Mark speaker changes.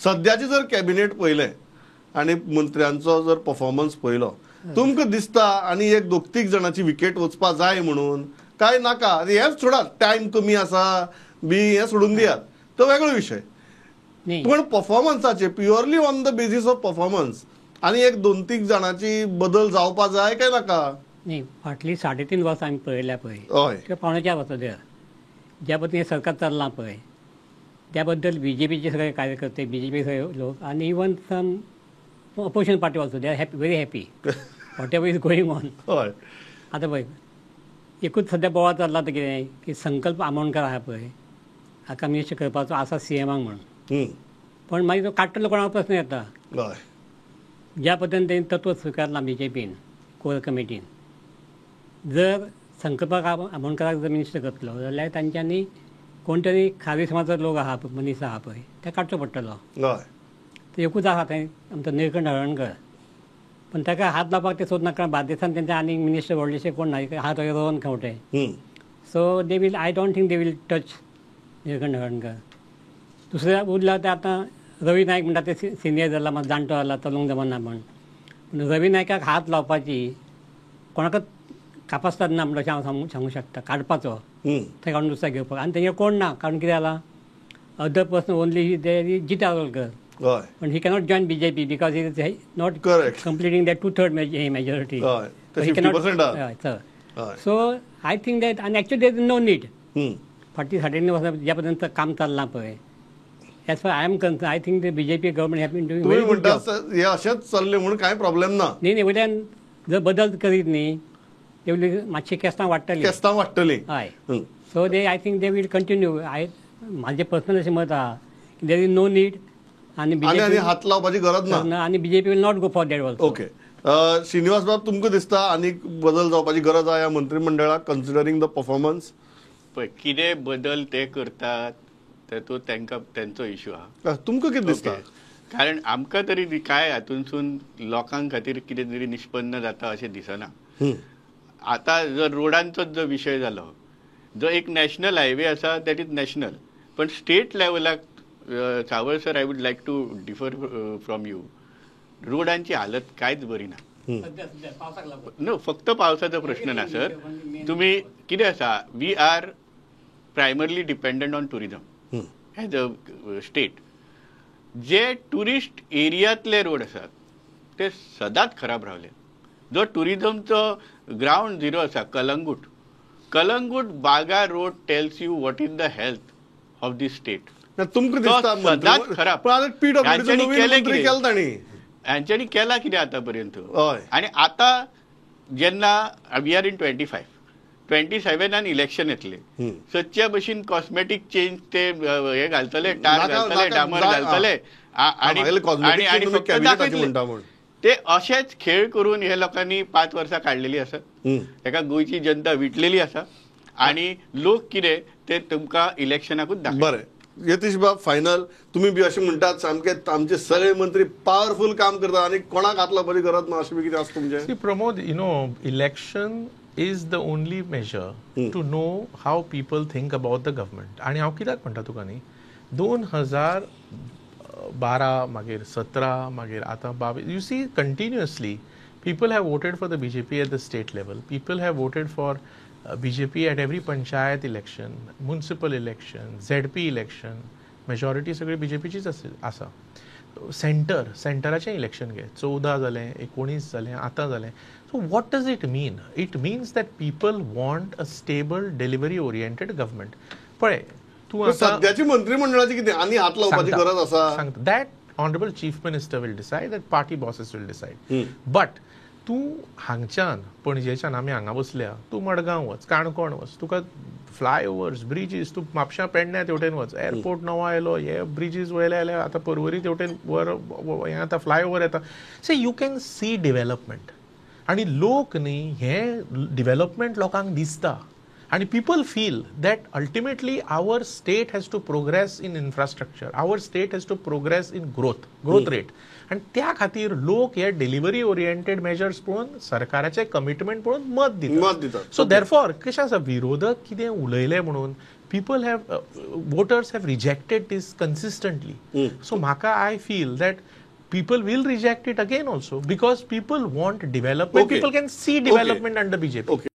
Speaker 1: सद्याचे जर कॅबिनेट पळयलें आनी मंत्र्यांचो जर परफॉर्मन्स पळयलो, तुमकां दिसता आनी एक दोग तीग जाणांची विकेट वचपा जाय म्हणून काय नाका? हेंच सोडात, टायम कमी आसा बी हें सोडून दियात, तो वेगळो विशय. पण परफॉर्मन्साचे purely on the basis of performance आनी एक दोन तीग जाणांची बदल जावपा जाय काय नाका?
Speaker 2: न्ही, फाटलीं 3.5 वर्सां आमी पळयल्या पळय,
Speaker 1: हय,
Speaker 2: किंवा 3.75 वर्सां धर, ज्या पद्दतीन सरकार चल्लां पळय त्या बद्दल बीजेपीचे सगळे कार्यकर्ते, बीजेपी सगळे लोक आनी even some opposition party also, they are happy, very happy whatever is going on.
Speaker 1: हय.
Speaker 2: आतां पळय एकूच सद्या बोवाळ चल्ला तो कितें की संकल्प आमोणकर आहा पळय हाका मिनिस्टर करपाचो आसा सीएमाक म्हणून, पण मागीर तो काडटलो कोणाक प्रस्न येता.
Speaker 1: हय.
Speaker 2: ज्या पद्दतीन तेणी तत्व स्विकारलां बीजेपीन कोर कमिटीन, जर संकल्प आमोणकराक जर मिनिस्टर करतलो जाल्यार तांच्यांनी कोण तरी खारवी समाजाचो लोक आहा मनीस आहा पळय ते काडचो पडटलो.
Speaker 1: हय.
Speaker 2: ते एकूच आहा थंय आमचो निळकंठ हळर्णकर, पण ताका हात लावपाक ते सोदना, कारण बार्देसान तेंचे आनीक मिनिस्टर व्हडलेशे कोण ना, हात Rohan Khaunte. So they will, I don't think they will touch Nilkanth Halarnkar. दुसऱ्या उरला ते आतां रवी नायक म्हणटा ते सिनियर जाला, मात जाणटो जाला, चलूंक जमना म्हण. पूण रवी नायकाक हात लावपाची कोणाकच कापास्ताद ना म्हणून अशें हांव सांगूंक शकता, काडपाचो थंय काडून दुसऱ्या घेवपाक. आनी तेंचे कोण ना, कारण कितें जाला, other person only there is Jeet Arolkar, पण he cannot join BJP because he is not completing that 2/3 majority. So I think that आनी actually there is no need. फाटलीं 3.5 वर्सां ज्या पद्दतीन काम चल्लां पळय, as far I am concern, I think the BJP government have been doing very good job.
Speaker 1: हे अशेंच चल्लें म्हणून कांय प्रॉब्लेम ना.
Speaker 2: न्ही न्ही, वयल्यान जर बदल करीत न्ही तेवढी मातशी केस्तां वाडटली,
Speaker 1: केस्तां वाडटली.
Speaker 2: हय. So they, I think they will continue. I म्हाजें पर्सनल अशें मत आहा की there is no need आनी
Speaker 1: हात लावपाची गरज ना,
Speaker 2: आनी BJP will not go for that also.
Speaker 1: Okay Srinivas बाब, तुमकां दिसता आनीक बदल जावपाची गरज आहा ह्या मंत्रीमंडळाक कन्सिडरींग the performance?
Speaker 3: पळय कितें बदल ते करतात तेतूंत तांकां तेंचो इशू आहा.
Speaker 1: तुमकां कितें दिसता?
Speaker 3: कारण आमकां तरी काय हातूंतसून लोकां खातीर कितें तरी निष्पन्न जाता अशें दिसना. आतां जर रोडांचोच जो विशय जालो, जो एक नॅशनल हायवे आसा that is national, पण state लेवलाक Sawal sir, I would like to differ from you. रोडांची हालत कांयच बरी ना. नो, फक्त पावसाचो प्रश्न ना सर. तुमी कितें आसा, we are primarily dependent on tourism as a state. जे ट्युरिस्ट एरियांतले रोड आसात ते सदांच खराब रावले. जो ट्युरिजमचो ग्रावंड झिरो आसा Calangute, Calangute Baga road tells you what is the health of this state.
Speaker 1: तुमकां दिसता
Speaker 3: सदांच खराब. हांच्यांनी केला कितें आतां पर्यंत? आनी आतां जेन्ना we are in 25, 27 election येतले, सदच्या भशेन कॉस्मेटीक चेंज ते हे घालतले, टार घालतले, डामर घालतले आनी फक्त दाखयतले. ते अशेच खेळ करून हे लोकांनी 5 वर्सां काडलेली आसात. हेका गोंयची जनता विटलेली आसा आनी लोक कितें ते तुमकां इलेक्शनाकूच दाखयता.
Speaker 1: बरें यतीश बाब, फायनल तुमी बी अशें म्हणटात सामके आमचे सगळे मंत्री पावरफूल काम करतात आनी कोणाक हात लावपाची गरज ना अशें बी कितें आसा तुमचें?
Speaker 4: See Pramod, you know, election is the only measure to know how people think about the government. आनी हांव कित्याक म्हणटा तुका न्ही, 2012 मागीर 17 मागीर आतां 22, you see continuously people have voted for the BJP at the state level, people have voted for BJP at every panchayat election, municipal election, ZP election, majority सगळी बीजेपीचीच आसा. सेंटर, सेंटराचें इलेक्शन घे, 14 जालें, 19 जालें, आतां जालें. So what does it mean? It means that people want a stable, delivery oriented government. पळय तूं
Speaker 1: सद्याची मंत्रीमंडळाची कितें आनी हात लावपाची गरज आसा?
Speaker 4: सांगता, that honourable chief minister will decide, that party bosses will decide. But तूं हांगच्यान पणजेच्यान आमी हांगा बसल्या, तूं मडगांव वच, काणकोण वच, तुका फ्लायओवर्स, ब्रिजीस, तूं म्हापशां पेडण्या तेवटेन वच, एअरपोर्ट नवो आयलो, हे ब्रिजीस वयले आयले, आतां पर्वरी तेवटेन वर हें आतां फ्लायओवर येता. See you can see development. आनी लोक न्ही हें डिवेलपमेंट लोकांक दिसता आनी people feel that ultimately our state has to progress in infrastructure, our state has to progress in growth, growth rate. आनी त्या खातीर लोक हे डिलिव्हरी ओरिएंटेड मेजर्स पळोवन, सरकाराचें कमिटमेंट पळोवन मत दितात. सो देरफॉर कशें आसा, विरोधक कितें उलयले म्हणून People have voters have rejected this consistently. So म्हाका I feel that people will reject it again also because people want development.
Speaker 1: Okay.
Speaker 4: People can see development under BJP.
Speaker 1: Okay.